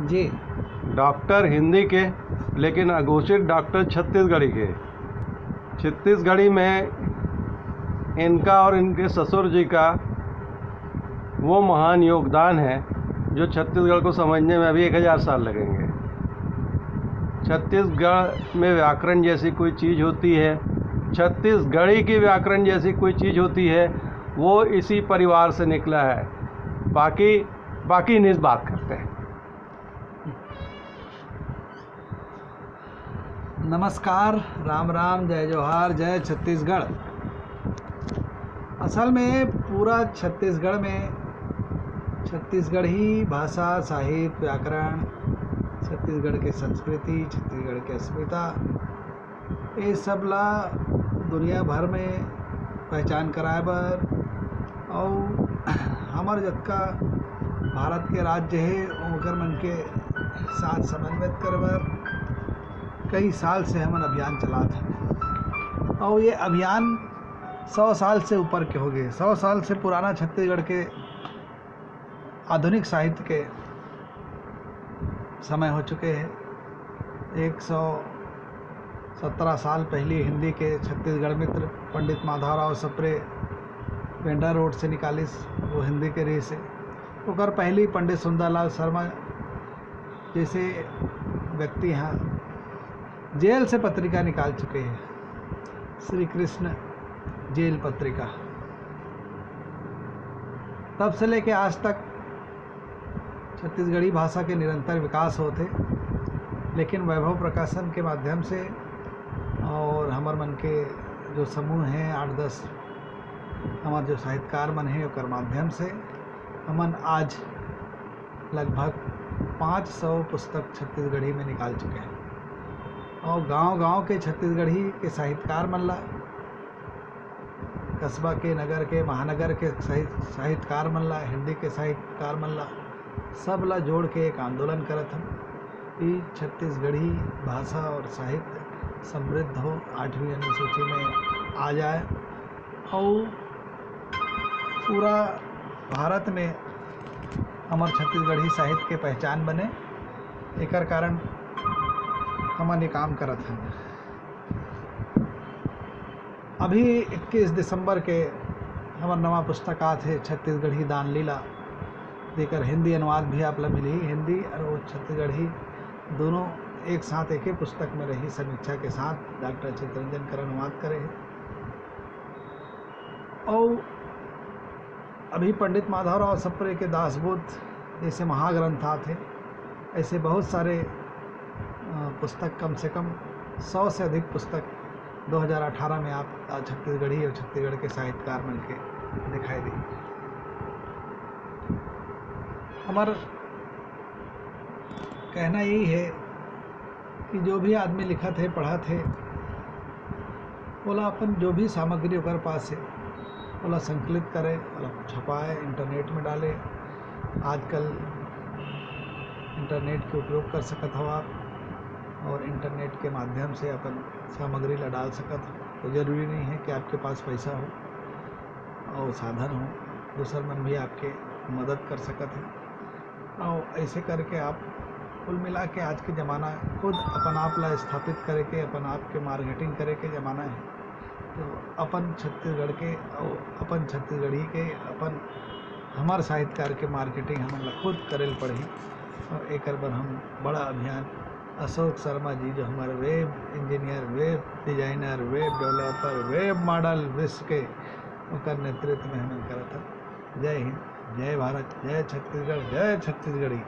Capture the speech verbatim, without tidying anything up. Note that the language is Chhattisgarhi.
जी। डॉक्टर हिंदी के, लेकिन अघोषित डॉक्टर छत्तीसगढ़ी के। छत्तीसगढ़ी में इनका और इनके ससुर जी का वो महान योगदान है, जो छत्तीसगढ़ को समझने में अभी एक हज़ार साल लगेंगे। छत्तीसगढ़ में व्याकरण जैसी कोई चीज़ होती है, छत्तीसगढ़ी की व्याकरण जैसी कोई चीज़ होती है, वो इसी परिवार से निकला है। बाकी, बाकी इन्हीं से बात करते हैं। नमस्कार, राम राम, जय जोहार, जय छत्तीसगढ़। असल में पूरा छत्तीसगढ़ में छत्तीसगढ़ी भाषा, साहित्य, व्याकरण, छत्तीसगढ़ के संस्कृति, छत्तीसगढ़ के अस्मिता, ये सब ला दुनिया भर में पहचान कराए बर, अउ हमर जतका भारत के राज्य हे, ओकर मन के साथ समन्वित करे बर कई साल से हमन अभियान चलात हन। अउ ये अभियान सौ साल से ऊपर के हो गए। सौ साल से पुराना छत्तीसगढ़ के आधुनिक साहित्य के समय हो चुके हैं। एक सौ सत्रह साल पहली हिंदी के छत्तीसगढ़ मित्र पंडित माधवराव सप्रे पेंडा रोड से निकालिस, वो हिंदी के रीस हे। ओकर पहली पंडित सुंदरलाल शर्मा जैसे व्यक्ति हैं, जेल से पत्रिका निकाल चुके हैं, श्री कृष्ण जेल पत्रिका। तब से लेके आज तक छत्तीसगढ़ी भाषा के निरंतर विकास होत हे, लेकिन वैभव प्रकाशन के माध्यम से और हमर मन के जो समूह हैं आठ दस, हमर जो साहित्यकार मन हैं, ओकर माध्यम से हमन आज लगभग पाँच सौ पुस्तक छत्तीसगढ़ी में निकाल चुके हैं। और गांव-गांव के छत्तीसगढ़ी के साहित्यकार मन ला, कस्बा के, नगर के, महानगर के साहित-, साहित्यकार मन ला, हिंदी के साहित्यकार मन ला, सब ला जोड़ के एक आंदोलन करत हन कि छत्तीसगढ़ी भाषा और साहित्य समृद्ध हो, आठवीं अनुसूची में आ जाए। अउ पूरा भारत में हमर छत्तीसगढ़ी साहित्य के पहचान बने, एकर कारण हमन ये काम करत हन। अभी इक्कीस दिसंबर के हमर नवा पुस्तक आत हे, छत्तीसगढ़ी दान लीला, जेकर हिंदी अनुवाद भी आप ला मिलही। हिंदी और छत्तीसगढ़ी दोनों एक साथ एके पुस्तक में रही, समीक्षा के साथ डॉक्टर चितरंजन कर अनुवाद करे हे। अउ अभी पंडित माधवराव सप्रे के दासबोध जैसे महाग्रंथ आत हे, ऐसे बहुत सारे, अ, पुस्तक, कम से कम सौ से अधिक पुस्तक दो हज़ार अठारह में आप, अ, छत्तीसगढ़ी और छत्तीसगढ़ के साहित्यकार मन के दिखाई दी। हमर कहना यही है कि जो भी आदमी लिखत हे, पढ़त हे, ओला अपन जो भी सामग्री ओकर पास हे, ओला संकलित करे, ओला छपाए, इंटरनेट में डाले। आजकल इंटरनेट के उपयोग कर सकत हव आप और इंटरनेट के माध्यम से अपन सामग्री ला डाल सकत हव। तो जरूरी नहीं है कि आपके पास पैसा हो और साधन हो, दूसर मन भी आपके मदद कर सकत हे। और ऐसे करके आप कुल मिला के आज के ज़माना खुद अपन आप ला स्थापित करे के, अपन आप के मार्केटिंग करे के ज़माना है। तो अपन छत्तीसगढ़ के और अपन छत्तीसगढ़ी के, अपन हमार साहित्यकार के मार्केटिंग हमन ला खुद करे ल पड़ही। और एकर बर हम बड़ा अभियान अशोक शर्मा जी, जो हमारे web engineer, web designer, web developer, web model विश्व के, ओकर नेतृत्व में हमन करत हन। जय हिंद, जय भारत, जय छत्तीसगढ़, जय छत्तीसगढ़ी।